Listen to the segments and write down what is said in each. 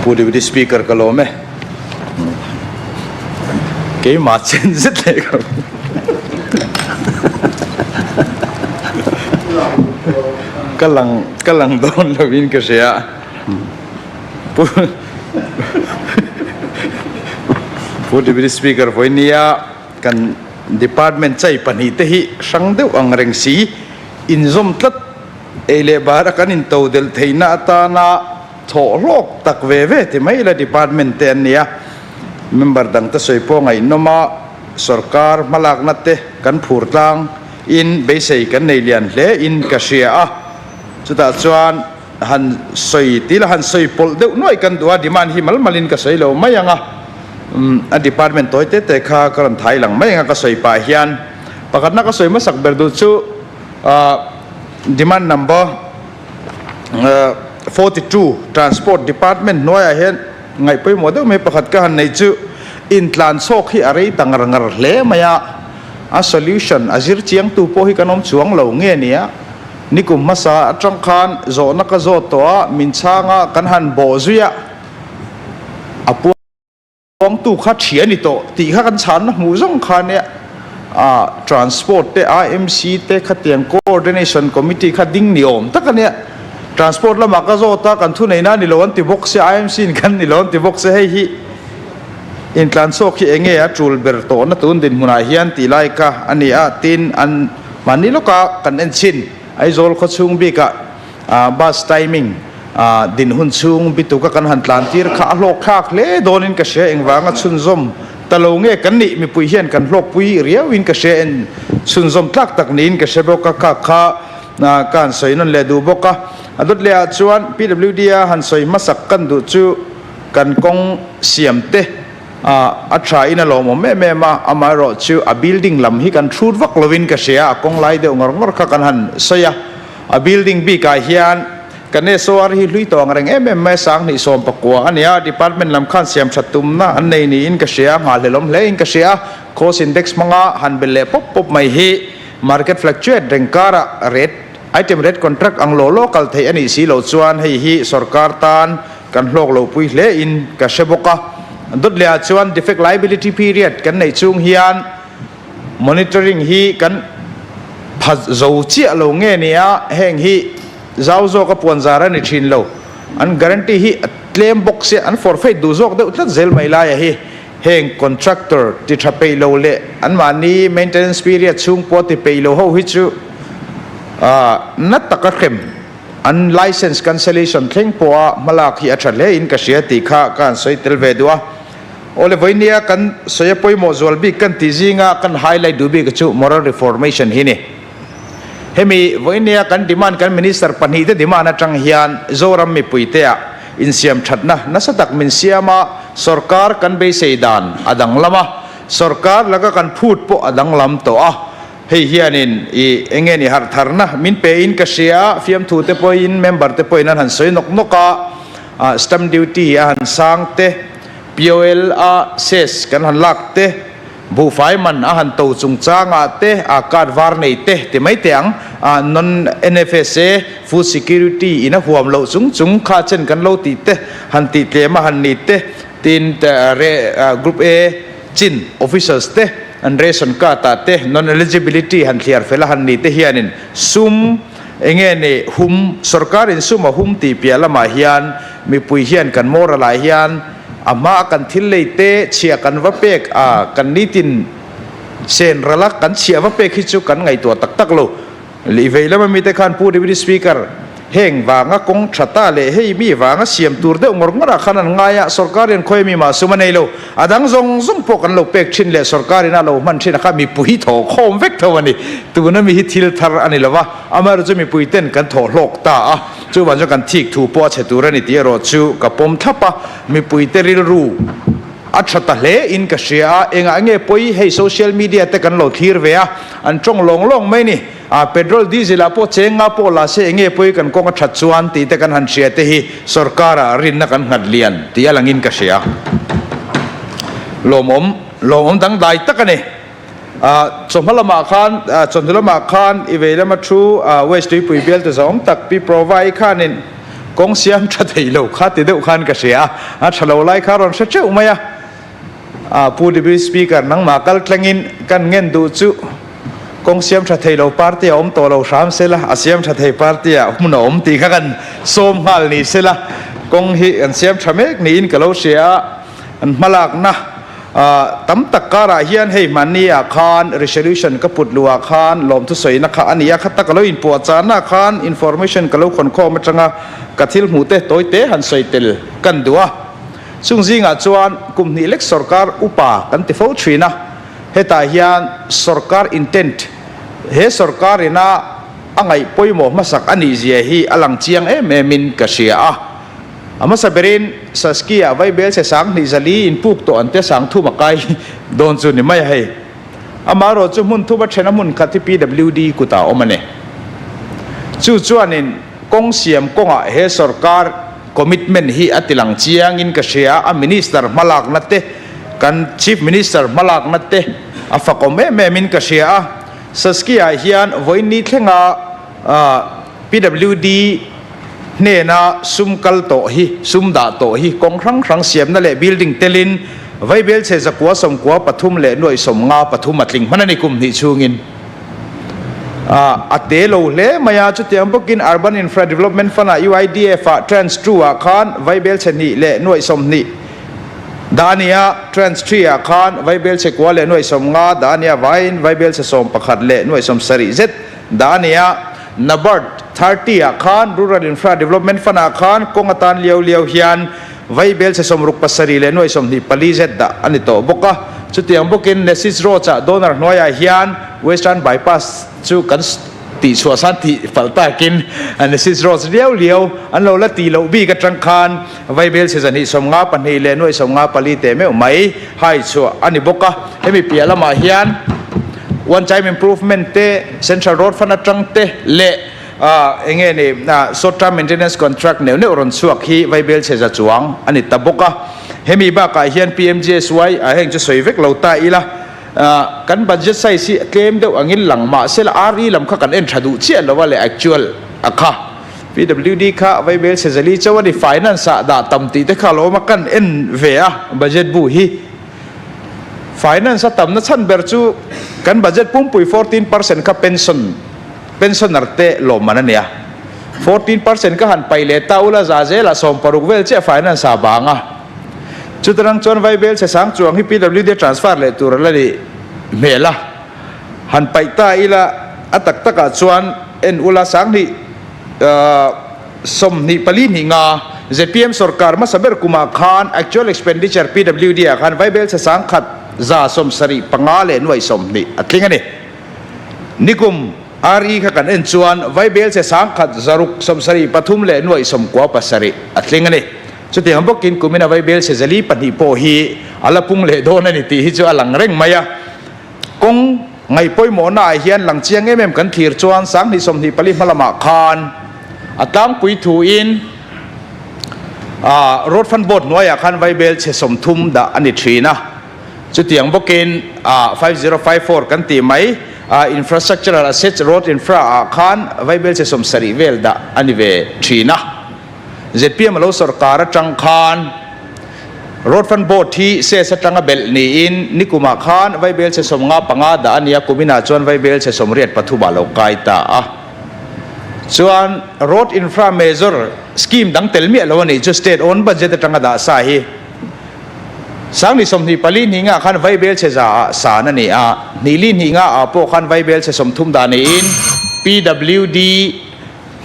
Pu Deputy Speaker ka lawm e. Keimah chen zet leh ka ka lang ka lang dawn lovin ka hria. Pu Pu Deputy Speaker vawinia kan department chai pahnihte hi hrang deuh ang reng si inzawm tlat ei leh bara kan intodelh theihna atana thawh hlawk tak ve ve ti mai ila department te an ni a, member dang te sawi pawh ngaihnawm a, sorkar hmalakna te kan phur tlang in beisei kan nei lian hle in ka hria a, chutah chuan han sawi tila han sawi pawlh deuh nuaih kan duh a, demand hi mal mal in ka sawi lo mai ang a, a department tawi te te kha ka rawn thai lang mai ang a ka sawi pah hian pakhatna ka sawi hmasak ber duh chu demand number 42 Transport Department hnuaiah hian ngaih pawimawh deuh mai pakhat ka han nei chu intlan chhawk hi a rei ta ngar ngar hle mai a, a solution a zir chiangtu pawh hi kan awm chuang lo nge nia, nikum hmasa atang khan zawhna ka zawt tawh a, min chhanga kan han bawh zui a, a puang. Kawngtu kha ṭhi a ni tawh tih kha kan chhanna hmuh zawng kha nia ah Transport te IMC te khatiang Coordination Committee kha ding ni awm tak a nia. Transport lamah ka zawt a kan thuneihna a ni lo an ti bawk sia IMC in kan ni lo an ti bawk sia hei hi intlanchhuak hi enge a tul ber tawhna tun dinhmunah hian tih lai kha a ni a tin an mahni lawka kan en chhin Aizawl khawchhung bikah Bus timing din hun chhung bituka kan han tlan tir kha a hlawk thlak hle dawnin ka hria engvanga chhunzawm ta lo nge kan nih mipui hian kan hlawkpui riauin ka hria en chhunzawm tlak tak niin ka hre bawk a kha kha ka han sawi nawn leh duh bawk a a dawt leh ah chuan PWD a han sawi hmasak kan duh chu kan kawng siam te a tha in a lawmawm em em a amaherawh chu a building lam hi kan hrut vak lovin ka hria a kawng lai deuh ngawr ngawr kha kan han sawi a. A building bikah hian kan SOR hi hlui tawh ang reng em em mai, 2019 a ni a, department lam khan siam that tumna an nei niin ka hria, nghahhlelawm hle in ka hria. Cost index hmanga han bel leh pawp pawp mai hi market fluctuate reng karah rate, item rate contract ang law law kal theih a nih si loh chuan hei hi sorkar tan kan hlawk lo pui hle in ka hre bawk a. Dawt lehah chuan defect liability period kan neih chung hian Monitoring hi kan pha zo chiah lo nge nia, heng hi zau zawk a puan zar a ni thin lo. An guarantee hi a tlem bawk sia, an forfeit duh zawk deuh tlat zel mai laia hi. Heng contractor ti tha peih lo leh anmahni maintenance period chhung pawh ti peih lo ho hi chu na taka hrem an licence cancellation thleng pawha hmalak hi a tha hle in ka hria tih kha ka han sawi tel ve duh a. Awle vawinia kan sawi a pawimawh zual bik kan tih zinga kan highlight duh bik chu moral reformation hi ni. Hemi vawinia kan demand kan minister pahnihte demand atang hian Zoram mipuite ah insiam thatna nasa tak min siam a, sorkar kan beisei dan a danglam a, sorkar laka kan phut pawh a danglam tawh a, hei hianin i enge ni harh tharna min pe in ka hria, fiamthu te pawhin member te pawhin an han sawi nawk nawk a, stamp duty a han sang te, POL a ses kan han lak te, buhfai man a han to chungchangah te, a card var nei te ti mai teh ang, a non NFSA food security in a huam loh chung chung kha chen kan lo tih te, han tih tlem a han ni te, tin re group A chin officers te an ration card ah te non eligibility han thliar fel a han ni te hianin sum enge ni hum sorkar in sum a hum tih piah lamah hian Mipui hian kan moral ah hian a hma a kan thil lei te chhia kan va pek a, kan nitin sen ral a kan chhia va pek hi chu kan ngaihtuah tak tak lo. Lih vei lama mite khan Pu Deputy Speaker, heng vanga kawng tha ta leh hei mi vanga siam tur deuh ngawr ngawr ah khan an ngai a, sorkar hian khawi mi mah sum a nei lo. A dang zawng zawng pawh kan lo pek thin leh sorkar in a lo hman thin a kha mipui thaw khawm vek tho a ni. Tuna mi hi thil thar a ni lo va, amaherawhchu chu mipui ten kan thaw hlawk ta a. Chuvang chuan kan thik thu pawh a chhe tur a ni tih erawh chu ka pawm thlap a, mipuite rilru a tha ta hle in ka hria a, engah nge pawi hei social media te kan lo thlir ve a, an tawng lawng lawng mai ni, ah petrol diesel ah pawh cheng nga pawh la se enge pawi kan kawng a that chuan tih te kan han hria te hi sorkar ah rinna kan nghat lian tih a langin ka hria. Lawmawm lawmawm dangdai tak a ni. Chawhma lamah khan, chawhnu lamah khan i vei lama thu West Tuipui bialte zawng tak Pi Prova-i khanin Kawng siam tha thei lo kha ti deuh khan ka hria a, a tha lo lai kha a rawn hre teuh mai a. Pu Deputy Speaker, nangmah kal tlengin kan ngen duh chu kawng siam tha thei lo party a awm tawh lo hram sela, a siam tha thei party ah hmun a awm tih kha kan sawm nghal ni sela, kawng hi kan siam tha mek niin ka lo hria a, an hmalakna tam tak karah hian hei hmanni ah khan resolution ka put luh ah khan lawmthu sawina kha a ni a, khata ka lo inpuah chahna khan information ka lo khawnkhawm atanga ka thil hmuh te tawi te han sawi tel kan duh a. Chung zingah chuan kum hnih lek sorkar upa kan ti fo thin a, hetah hian sorkar intent, he sorkar ina a ngaih pawimawh hmasak a nih zia hi a lang chiang em em in ka hria a. A hmasa berin Saskia Vaibel chhe 2000 zali in puk tawh an tia 3000 a kai dawn chu ni mai a hei. Amaherawh chu hmun thuma then a hmun khat hi PWD kutah a awm a ni. Chu chuanin kawng siam kawngah he sorkar commitment hi a tilang chiangin ka hria a, Minister hmalakna te, kan Chief Minister hmalakna te a fakawm em em in ka hria a. Saskia hian vawiin thlenga PWD hnena sum kal tawh hi, sum dah tawh hi kawng hrang hrang siamna leh building telin vaibelchhe 993 leh 53 a tling hman a ni kum hnih chhungin. A te lo hle mai a, chutiang bawkin Urban Infra Development Fund ah UIDF ah Tranche 2 ah khan vaibelchhe hnih leh nuaih 20 dah a ni a, Tranche 3 ah khan vaibelchhe kua leh nuaih 50 dah a ni a, vaiin vaibelchhe 11 leh nuaih 70 zet dah a ni a. NABARD 30 ah khan Rural Infra Development Fund ah khan kawng atan liau liau hian vaibelchhe 67 leh nuaih 24 zet dah a ni tawh bawk a. Chutiang bawkin Nesis Roads ah donor hnuaiah hian Western Bypass chu kan tih chhuah san tih palh takin Nesis Roads liau liau an lo la tih loh bik atang khan vaibelchhe 252 leh nuaih 54 teh meuh mai hai chhuah a ni bawk a. Hemi piah lamah hian one time improvement te, Central Road Fund atang te leh eng nge ni short term maintenance contract neuh neuh rawn chhuak hi vaibelchhe za chuang a ni ta bawk a. Hemi bakah hian PMGSY ah heng chu sawi vek lo ta ila, kan budget size hi tlem deuh angin lang mah sela RE lam kha kan en tha duh chiah lo a leh actual a kha. PWD kha vaibelchhe zali chauh a ni, finance ah dah tam tih te kha a lo awm a, kan en ve a budget bu hi. Finance a tamna chhan ber chu kan budget pumpui 14% kha pension, pensioner te lawmman a nia. 14% ka han paih leh ta ula za zelah 60 vel chiah finance ah bang a. Chutarang chuan Vaibel chhe sang chuang hi PWD transfer leh tur a la nih hmel a. Han paih ta ila a tak takah chuan en ula 2000 24 hnih nga zpm sorkar hmasa ber kumah khan actual expenditure PWD ah khan vaibelchhe 1775 leh nuaih 20 a tling a ni. Nikum RE kha kan en chuan vaibelchhe 1673 leh nuaih 97 a tling a ni. Chutiang bawkin kumina vaibelchhe 402 pawh hi a la pung leh dawn a ni tih hi chu a lang reng mai a. Kawng ngaih pawimawhna ah hian lang chiang em em kan thlir chuan 2024 hma lamah khan a tlangpui thuin Road Fund Board hnuaiah khan vaibel chhe 30 dah a ni thin a. Chutiang bawkin 5054 kan tih mai Infrastructural Assets Road Infra ah khan vaibel chhe 70 vel dah a ni ve thin a. Zpm a lo sorkar atang khan Road Fund Board hi cess atanga belh niin nikumah khan vaibelchhe 55 dah a nia, kuminah chuan vaibelchhe 83 ah lo kai ta a. Chuan Road Infra Major Scheme dang tel miah lo a nih chu State own budget atanga dah sa hi 2024 hnih ngah khan vaibelchhe za ah san a ni a, hnih li hnih ngah ah pawh khan vaibelchhe 30 dah niin PWD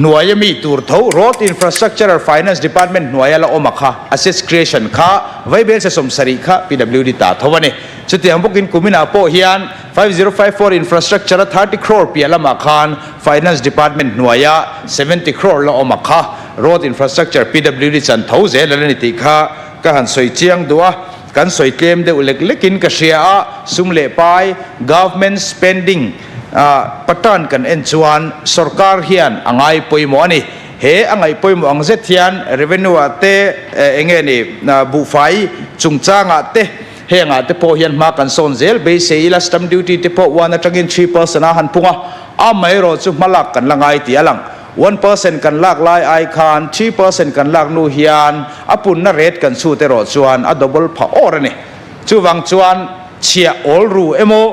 Hnuaia mi tur tho Road Infrastructural Finance Department hnuaia la awm a kha assets creation kha vaibelchhe 70 kha PWD ta tho a ni. Chutiang bawkin kuminah pawh hian 5054 infrastructure a 30 crore piah lamah khan Finance Department hnuaia 70 crore la awm a kha Road Infrastructure PWD chan tho zel a la ni tih kha ka han sawi chiang duh a. Kan sawi tlem deuh lek lekin ka hria a, sum leh pai, government spending, Pattern kan en chuan sorkar hian a ngai pawimawh a ni. He a ngaih pawimawh ang zet hian revenue ah te eng nge ni buhfai chungchangah te hengah te pawh hian hma kan sawn zel beisei ila stamp duty te pawh 1 atangin 3% a han pung a, amaherawh chu hmalak kan la ngai tih a lang. 1% kan lak lai ai khan 3% kan lak hnu hian a punna rate kan chhut erawh chuan a double phah awr a ni. Chuvang chuan chhiah awl ru emaw,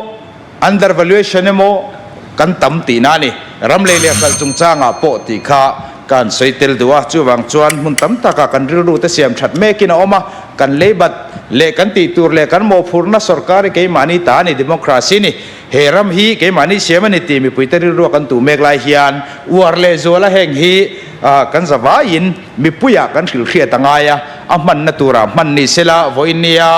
undervaluation emaw kan tam tihna a ni. Ram lei leh hralh chungchangah pawh tih kha ka han sawi tel duh a. Chuvang chuan hmun tam takah kan rilru te siam that mekin a awm a, kan leibat leh kan tih tur leh kan mawhphurhna sorkar hi keimahni ta a ni, democracy ni. He ram hi keimahni siam a ni tih mipuite rilrua kan tuh mek lai hian uar leh zuala heng hi kan zavaiin mipuiah kan hrilhhriat a ngai a, a hmanna turah hman ni sela vawiin nia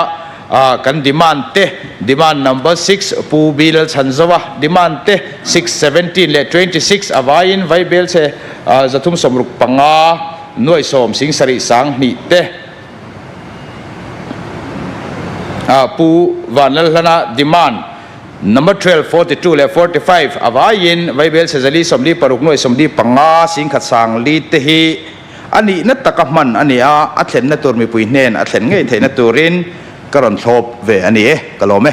kan demand te, demand number six Pu Bilal Chhanzova demand te six, 17 leh 26 a vaiin Vaibelchhe 365 nuaih 77 te. Pu Vanlalhlana demand number 12, 42 leh 45 a vaiin Vaibel Sezali 46 nuai 45 singkhat sang li te hi a nihna taka hman a ni a, a thlenna tur mipui hnen a thlen ngei theihna turin ka rawn thlawp ve a ni e, ka lawm e.